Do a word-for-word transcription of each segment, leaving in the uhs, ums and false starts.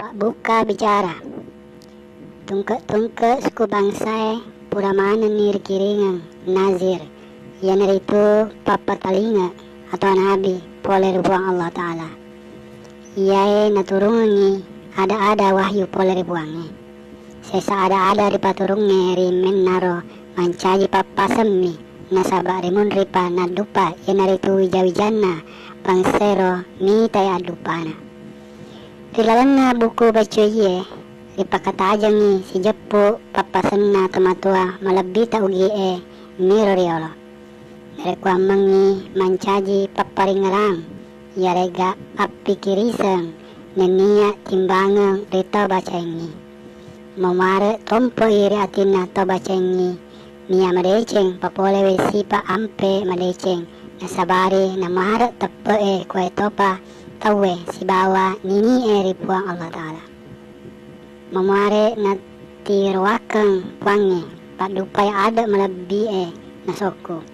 Pabbukka bicara. Tungke-tungke suku bangsae pura manenni rikiringeng nazir, iyanaritu pappatalinge atau nabi pole ri Puang Allah Ta'ala. Iyae naturungengngi ada-ada wahyu pole ri Puangnge. Sesa ada-ada ripaturungnge ri mennaro mancaji pappasemmi, nasaba rimunripa naddupa iyanaritu wija-wijanna bangsaero mitai addupana. Ri lalenna buku baccuie ripakatajengngi sijeppu pappasenna tomatoa malebbita ugie niro riolo. Narekkuammengngi mancaji papparingerang, iyaregga appikiriseng nennia timbangeng ri tau bacaengngi. Mamuare tompo'i ri atinna tau bacaengngi, nia madeceng papolewe sipa ampe madeceng, nasabari namare teppe'e kuwae topa tauwe sibawa nini'e ri Puang Allah Ta'ala. Mamuare natiroakeng Puangnge, paddupai ade malebbi'e nasokku.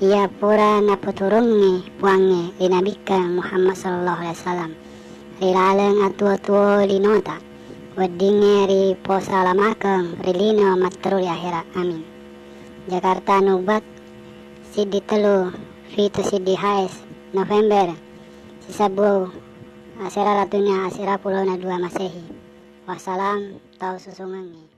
Iya pura napaturungngi Puangnge ri Nabikkeng Muhammad sallallahu alaihi wasallam ri laleng atuo-tuo linota, weddingnge riposalamakeng ri lino matteru ri akhera. Amin. Jakarta, Nubat, siddi tellu fitu siddi H S, November, sisebbu asera ratunna asera pulona dua Masehi. Wassalam, tau susungengngi.